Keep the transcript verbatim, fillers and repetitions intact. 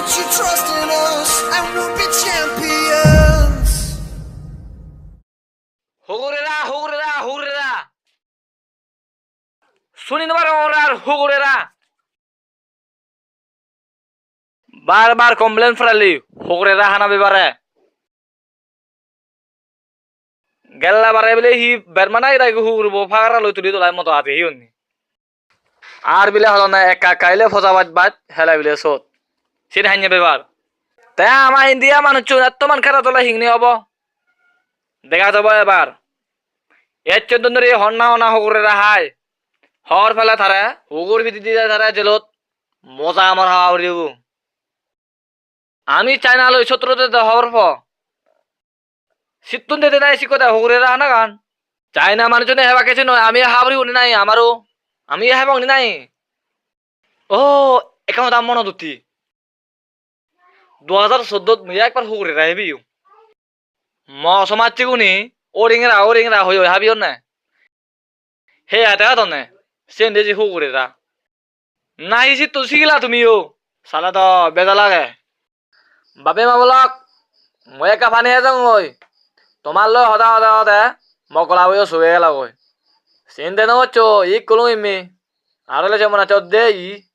You trust in us and we'll be champions. Hugurera, hugurera, hugurera. Suni no parongor ar hugurera. Bar bar complain farali hugurera hana bebare. Gella bare bile hi bermana ira igu hugurbo pagara loi tuli dolai moto ati hi honni. Ar bile hodonne ekka ekka ile poja baj baj hele bile sot. Sin hanye bebar. Te ama India manuchun etto man khera tole hingni obo. Dega jabo ebar. Ecchon dun duri honna honna hugurera hai. Hor pele tare, hugur pidi dide tare jelot. Moja amar hawa uribo. Ami China loi sotro de do hobor po. Sittun dede nai sikko de hugurera hanagan. China manuchune heba kechi noi, ami habri uni nai amaro. Ami hebong ni nai. O, ekkan hoda monot utti. Dui hajar soddot mui ekbar hugurera hebiyo. Mo somajjiguni oringera oringera hoi hoi habiyonne. He ate hadonne, sen deji hugurera. Nahi sittun sigila tumiyo? Sale do beja lage. Babe ma bolok, mui ekka pani ejongoi. Tomar loi hoda hoda hode mo gola boyo suge gelogoi. Sinde no goccho, ikkulung immi. Aro le jemon acche odde i.